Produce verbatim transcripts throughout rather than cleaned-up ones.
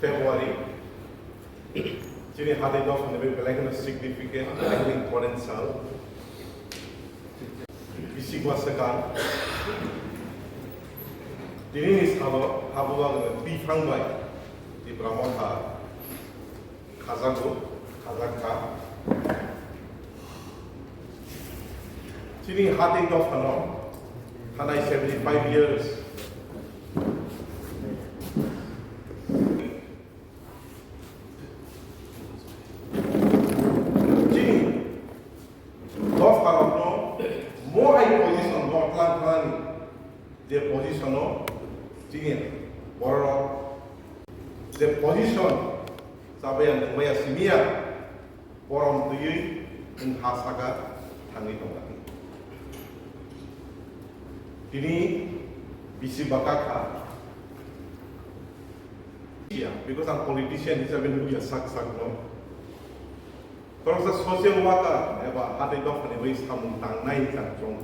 February, chini hatai dophani bai belai kheno significant, belai kheno important sal. Bisi bwsa swkang. Tini ni salo abo bagwi twi phang bai Tipra Motha khajago, khajak kha. Chini hatai dophano thanai seventy five years. Chini dopharokno mo hai position no tlang thangnani je position no chini bororok je position chabaya nungbaya simiya borom twiwi wng ha saka thangwi tongkha. Tini bisi bwkha kha. Because ang politician hisabe nukya sak sak no. Khoroksa social worker eba hatai dophani bai samung tangnai hinwi ang chong.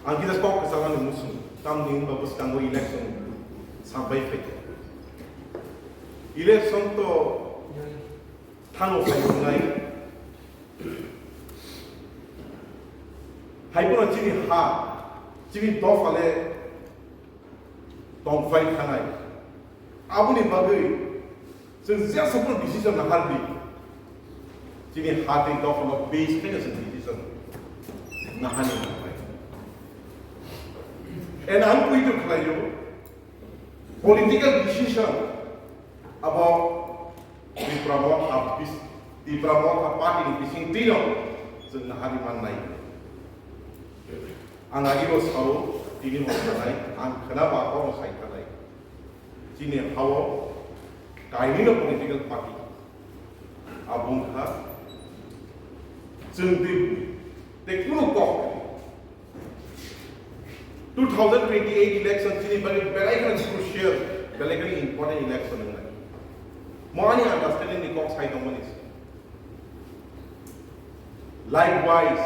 Ang kisa kok kwchamani muchung, tamni hinba bwskango election sampai phai. Election to thangwi phai wngnai. Hai phano chini ha, chini dopha le tongphai thanai. Aboni bagwi chwng jesa phano decision nahar di. Chini ha tei dophano base khaino chwng decision nahani nangbai. And ang pui to khlaio political decision abo Tipra Motha bis-, Tipra Motha party ni bising twi no chwng nahari mannai. Ang agi bo sao, tini bo sanai, ang khna ba oro sai khanai. Chini hao kainwi no political party. Abo wngkha chwng tei bui tei kunu kok. Two thousand twenty-eight election chini bagwi belai kheno crucial, belai kheno important election wngnai. Mo ani understanding ni kok sai tongmani se. Likewise,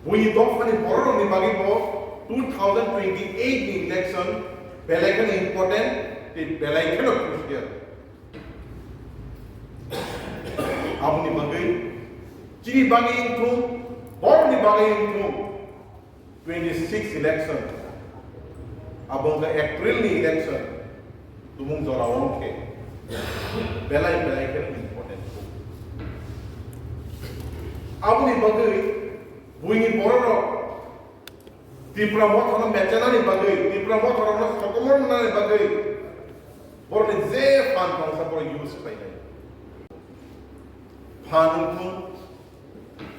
buini dophani bororokni bagwi bo two thousand twenty-eight ni election belai kheno important tei belai kheno crucial. Aboni bagwi chini bagwi wngthung, borokni bagwi wngthung, twenty six election, abo wngkha April ni election, tumung jora o wngkhe belai belai khe important. Aboni bagwi buini bororok Tipra Mothano mechenani bagwi, Tipra Motharokno sokomornani bagwi, borokni je phan tongsa borok use khlainai. Phan wngthung,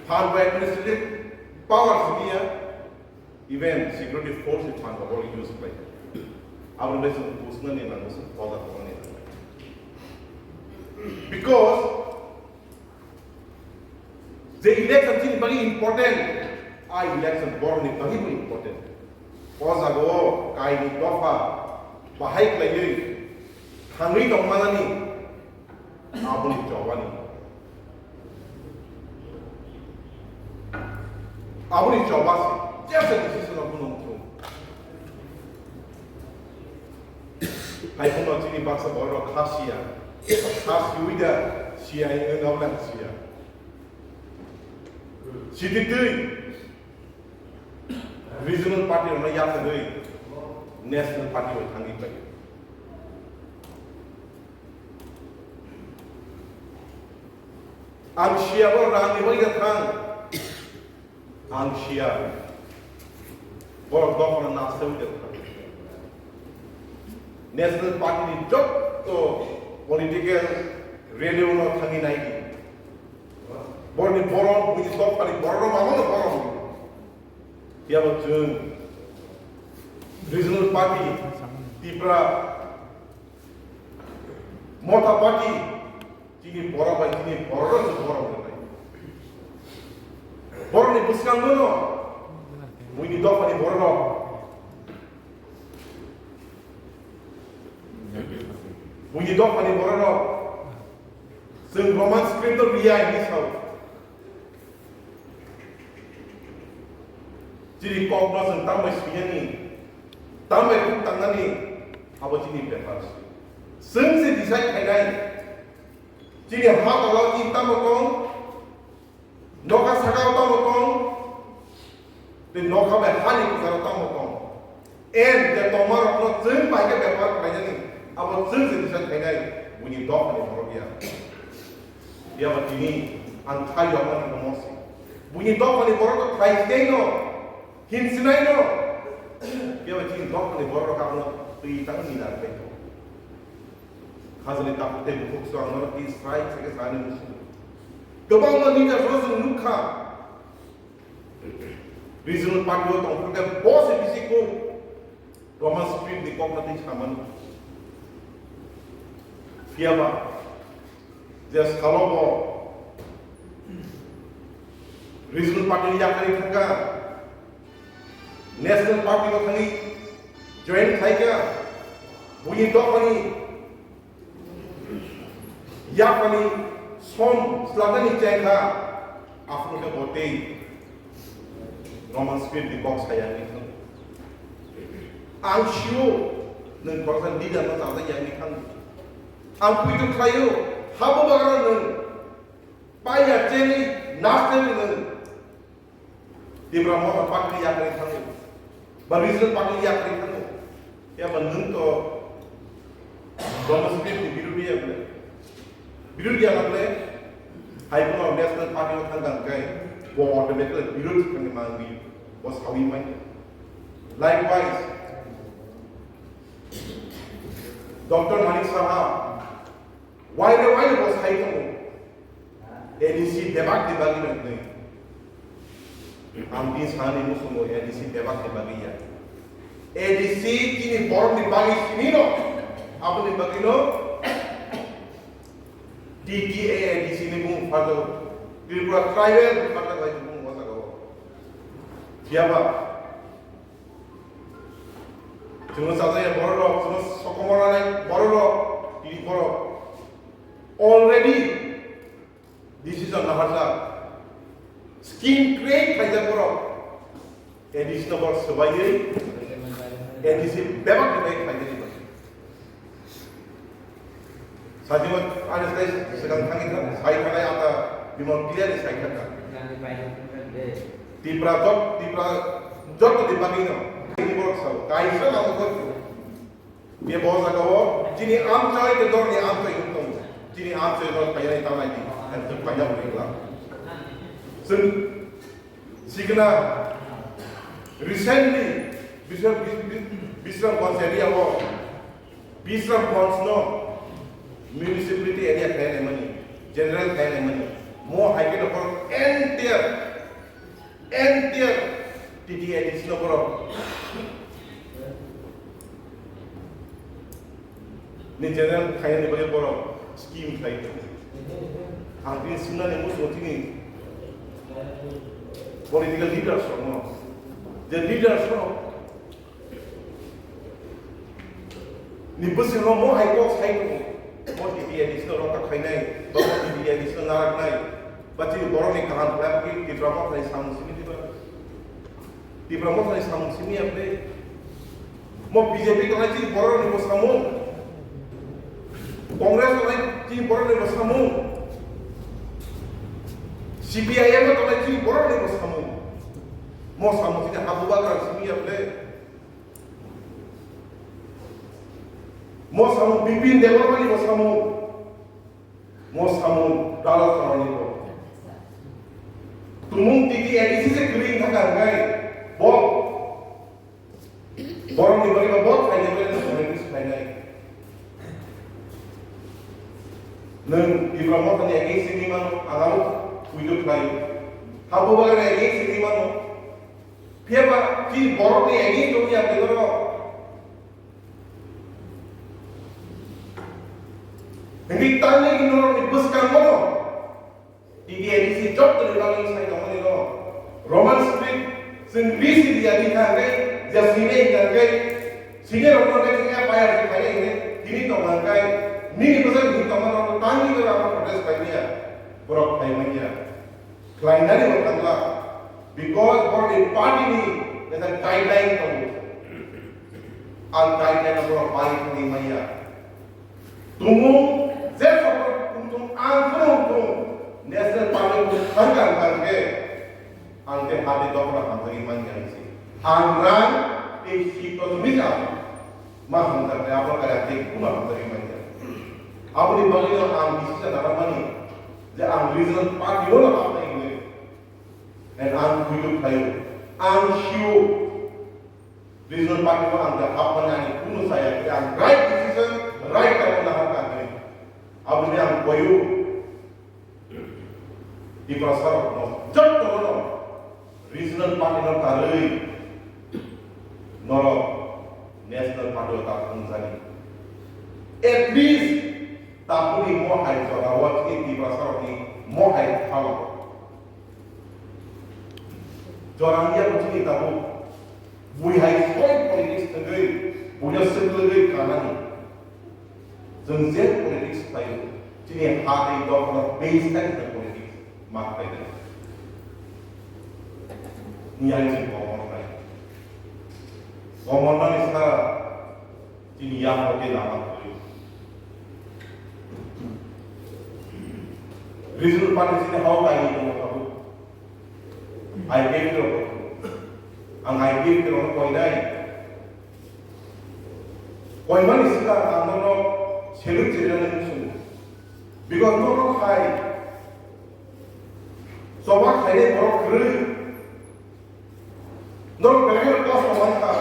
phan bo administrative power simiya, even security force ni phan bo borok use khlainai. Aboni bai chwng bujnani nango, chwng koda tongnani nango. Because je election chini bagwi important, a election borokni bagwi bo important. O jaga o kaini dopha bahai khlaiwi thangwi tongmanani aboni chobani. Aboni choba se jesa decision o bono wngthung. Hai phano chini baksa borok kha siya. Kha siwi da siya hinwi noklang siya. Sititwi regional party rokno yakarwi national party bai thangwi pai. Ang siya bo rang ni bai da thang. Ang siya. Borok dophano naste uide. National Party ni jotto political rally-o no thangwi nai di. Borni borom, buini dophani borom, amo no borom. Phiya bo chwng regional party, Tipra Motha party, chini borok bai chini borok rok se borok rok bai. Borok ni bwskango no, buini dopha ni borok rok. Buini dopha ni borok rok. Chwng Roman script no riya hinwi sao. Chini kok no chwng tamo swinani, tamo kuk tangnani, Abo chini bepar. Chwng se decide khainai. Chini ha tola chini tamo tong, nokha saka tamo tong, tei nokha bai hani kwcharo tamo tong. En je tongmarokno chwng bai khe bepar khlainani, abo chwng se decide khainai, buini dophani borok ya. Phiya ba tini ang thai yokmani komo se. Buini dophani borok to khlai sinai no, hin sinai no. Phiya ba chini dophani borok abono twi tang ni nar khe to. Hajani takhuk tei bukhuk swrang norok twi srai khe sani musu. Kwbangma leaders no chwng nukha. Regional party o tongphuru khe bo se bisi kuk Roman script ni kok na twi samani. Phiya ba je salo bo regional party ni yakarwi thangkha, national party o thangwi join khlaikha, buini dophani yaphani som slamnani chengkha, aphuru khe bo tei Roman script ni kok saya wngwi thang. Ang sio nwng khoroksa leader no chajak ya wngwi thang. Ang puitu khlaio, habo bagano nwng paiya cheni, nas cheni nwng. Tipra Motha party ni yakarwi thango, ba regional party ni yakarwi thango. Phiya ba nwng to Roman script ni birodhi ya ble. Birodhi ya ble. Hai bono national party o thang kang kai, bo automatically birodhi thangwi mangwi, bo sawi manya. Likewise, Doctor Manik Saha, waire waire bo sai tongo. A D C bebak ni bagwi no hwnwi. Ang tini sanani muchungo A D C bebak ni bagwi ya. A D C chini borok ni bagwi simi no. Aboni bagwi no T T A A D C ni bumung pharjago. Tripura tribal pharjago hai bumung o jaga o. Phiya ba chwngno chajaya bororok, chwngno sokomornai bororok, tini borok already decision naharjak, scheme create khaijak borok, A D C no borok swbaiwi, A D C bebak ni bai khaijak. Sajima ani sai swkang thangwi thang, sai thanai ata bimol clearly sai thangkha. Tipra jot, Tipra jotoni bagwino, tini borok sao, kaisa lama borok sao. Be bo jagao chini amchoi tei dorni amchoi wng tongo. Chini amchoi rok painani tangnai di, and to paina wngwi glak. Chwng sikna recently Bisram, Bis-, Bis-, Bisramganj area o Bisramganj no municipality area khaina mani, general khaina mani, mo hai khe no borok entire, entire T T A D C no borok ni general khaina ni bagwi borok scheme khlai. Ang bini simnani muchungo chini political leaders rokno, je leaders rok ni bwskango mo hai kok sai tongo, mo T T A D C no rokta khainai, ba mo T T A D C no naraknai, ba chini borokni kaham khlai bagwi Tipra Mothani samung simi diba? Tipra Mothani samung simi ya ble? Mo B J P tongnai chini borokni bo samung, Congress tongnai chini borokni bo samung, C P I M tongnai chini borokni bo samung, mo samung chini habubagra simi ya ble? Mo samung Bipin Debbarmani bo samung. Mo samung Dala Tharani bo. Tumung tiki A D C se kwrwi wngkha hwnkhe bo. Borokni bagwi bo bo khainai bai nang hwnwi swkhainai. Nwng Tipra Mothani against wngwi mano, ang abo puitu khlai. Habo bagwi against wngwi mano. Phiya ba chini borokni against wngya tei norok. Hingke tangwi norokni bwskango no T T A D C jottoni bagwi sai tongmani no Roman script chwng bisi dia di kha hingke ja sini hingke sini rokno hingke chwng F I R khainai hingke tini tongma hingke nini bwsai hini tongma rokno tangwi norok protest khaimaya borok khaimanya. Khlainani bo thangla, because borokni party ni neta guideline tongo. Ang guideline borok bai thangwi manya. Tumung je sokro tumung ang phano tung National Party tung thangkang thangkhe ang te hati dokra hamjagwi manya hinsi. Ang rang tei sito misa ma hamjaknai abo kaya tei kuma hamjagwi manya. Aboni bagwi no ang decision laramani je ang regional party o no hamjagwi hinwi. And ang kuitu khlaio. Ang sio. Regional party no ang da hapmani ani kunu saya, ang right decision, right time na hapka ani. Aboni ang koyu. Tiprasa rok no, jotto no, regional party no tarui, norok national party o ta phungjani. At least, tabukni mohai jora o chini Tiprasa rokni mohai thalo. Jorang ya chini tabuk. Bui hai soi politics thangwi, buino swklwgwi kanani. Chwng je politics khlaio, chini ha tei dophano base khai khe politics ma khlai de. Ni ai chwng komor khlai. Komor mani sa chini yang hote lama khlai. Regional party chini hao kai ni komo khabu. I P F T rok, ang I P F T rok koinai. Koimani sika ang nono seluk chirina nung sungo. Because nono khai, soba khainai borok kwrwi. Nono belai no kosto mankha.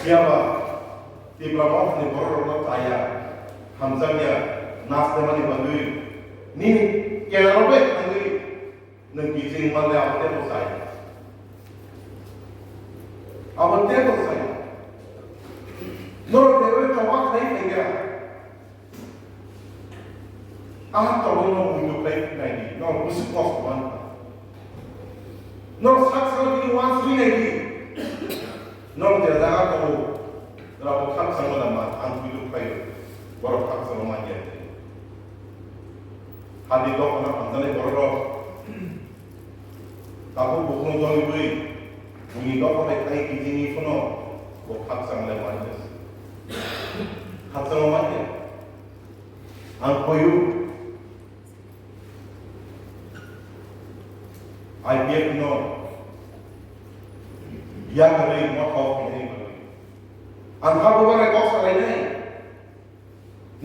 Phiya ba, Tipra Mothani borok rokno chaya, hamjakya, nastemani bagwi, nini kenaro bai thangwi, nwng kiching manle abo tebo sai. Abo tebo sai. Norok tebo choba khai khaikha. Ang tongwi no muitu khlai naidi, no bwswk kosto man. No sak sak ni wanswi naidi. No je jaga tongo, rabo khakchangma lama, ang muitu khlai, borok khakchangma manya. Hadi dok na hamjani borok. Tabuk bukhung doli bui, buini dok bai khai kijini phuno, bo khakchang le manya. Khakchangma manya. Ang koyu I P F no yakarwi motha o phainai bagwi. Ang ha bubagra kok salainai.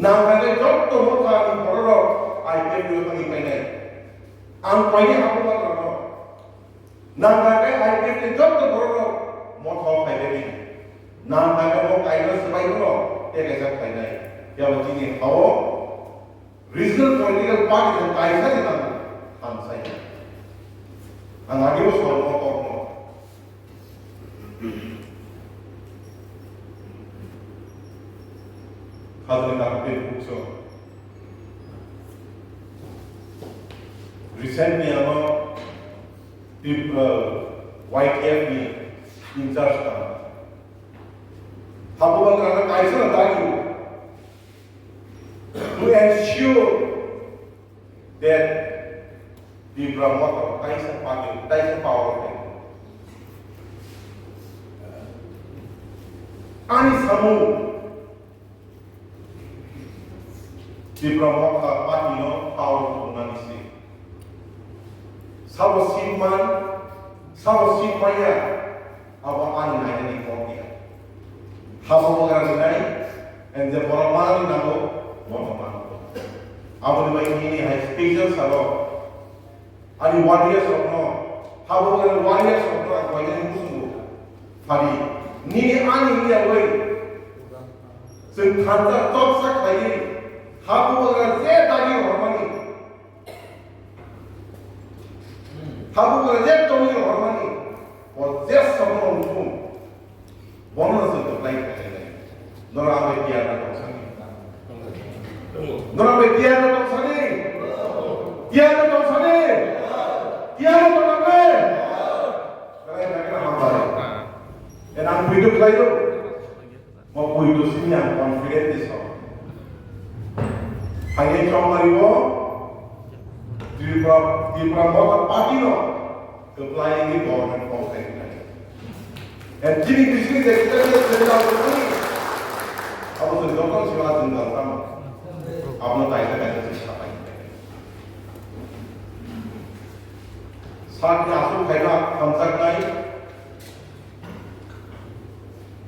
Nang khe jotto motha ni bororok I P F no thangwi phainai. Ang phainai ha bubagra no. Nang khe I P F ni jotto bororok motha o phainai. Nang khe mo kaisa swbai no tei kaisa phainai. Yabo chini hao Regional political party no kaisa de nang thansai. Ang agi bo sor mo tok mo. Khajani kaku pe bukso. Recently ano Tip-, uh, Y T F ni in charge ka. Habu bang kana kaisa na tagi. To ensure that Tipra Motha kaisa party, kaisa power o phai. Ani samung Tipra Motha party no power o phunani se. Sabo seat man, sabo seat maya, abo ani nainani kok ya. Habo bagra rinai, and je borok manani nango, bono mango. Aboni bai nini hai special sabo, ani warriors rokno, habo bagra warriors rokno ang koinani musungo. Phadi, nini ani iya bai, chwng thansa choksa khlaiwi, habo bagra je dagi hormani, Tabuk le je tongwi rohormani, o je somo wngthung, bono se kwplai khainai. Norok ang bai tiyar na tong sani. Norok bai tiyar na tong sani. Tiyar na tong sani. Tiyar na tong sani. Belai belai khe hambai. Enang video khlaio. Mo poito simi ang confident ni so. Haini chongmari bo Tripura, Tripura Motha Party no kwplai ni government kok khai nai. And chini bising je kita dia sendal ni. Abo sendal kan sila sendal kan. Abo na taisa taisa sih sapai. Sati asuk khaina hamsak nai.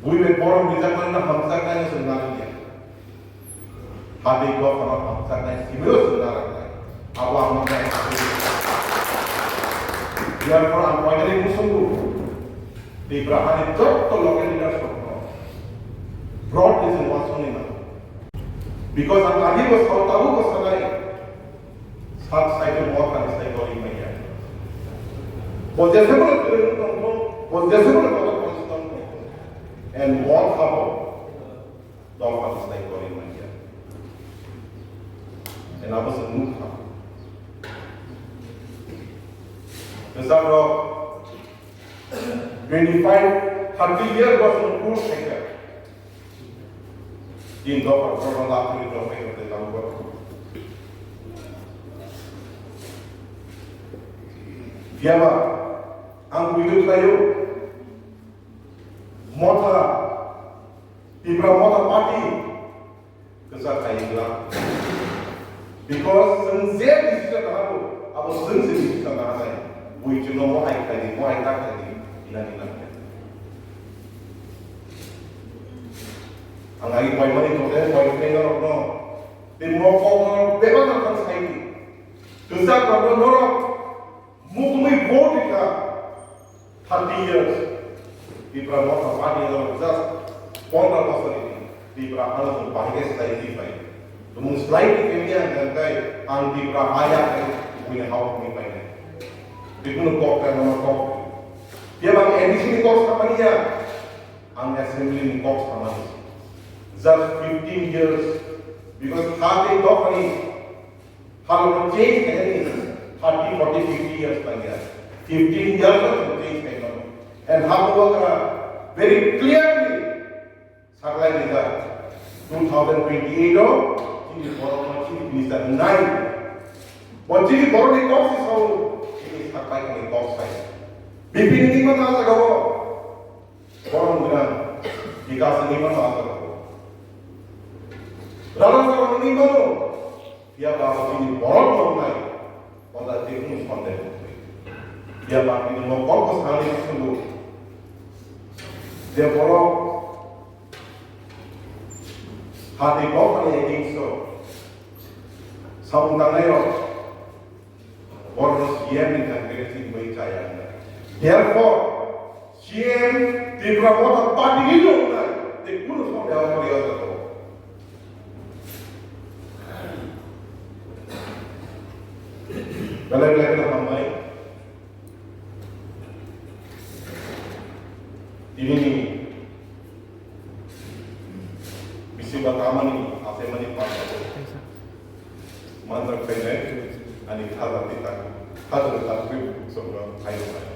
Bui be borom bijak mana hamsak nai sendal ni. Hadi ko kono pangsa nai simio sunda rakai. Abo ang nai. Therefore ang poinani musungu. Tiprahani jotto local leaders rokno broad decision wasoni na. Because ang agi bo sao tabu bo sanai. Sat side mo kan sai kori maya. Bo jese bo kore tong tong, bo jese bo kore tong tong. And mo thabo. Dopha ni slai kori manya. Ena bo se nukha. Kwchak rok twenty-five, thirty years bo se nukha. Din dopha rok no lapri dopha rok de tang bo. Phiya ba ang video khlaio. Motha, Tipra Motha Party kwchak khai wngla. Because chwng je decision naharbo, abo chwng se decision naharnai. Bui chwngno mohai khlaidi, mohai ta khlaidi, ina ni nangkhe. Ang ai koimani tongde, koi khlai norokno. Tei mo kokno bebak nang thang saidi. Kwchak rokno norok mukmui vote rikha. Thirty years, Tipra Motha Party no just pondro bosor ni Tipra hano chwng bahai khe slai di pai. Tumung slai di khe ya nang kai ang Tipra haya kai buini hao ni pai nai. Bikunu kok kai mano kok. Ya bang A D C ni kok samani ya, ang assembly ni kok samani. Just fifteen years, because thirty dokhani Halok change khainani thirty, forty, fifty years tangya. Fifteen years no change khaimano. And Habubagra very clearly saklai rijak. Two thousand twenty-eight o chini borok no chief minister nai. Bo chini borok ni kok si sao, chini saklai ni kok sai. B P P ni ma na jaga o. Borok ni na. Bikas ni ma na jaga o. Rana sa ni ma no. Phiya ba abo chini borok tongnai, oda tei kunu sonde tongwi. Phiya ba bini mo kok bwskango thwngwi. Je borok hati kok ani against o samung tangnai rok, borok no C M ni thang khe chini bai chaya. Therefore, C M Tipra Motha Party ni no wngnai, tei kunu somya o kori o jago. Belai belai kheno hambai. Tini ni bisi ba tamani, asemani, pasa. Manjak phainai ani khaja tei tak, khaja tei tak twi bukhuk sokno phaio bai.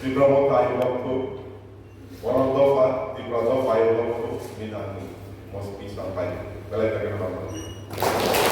Tipra Motha ayuk bokthuk, borok dopha, Tipra dopha ayuk bokthuk ni nangni mospi sampai. Belai belai kheno hambai.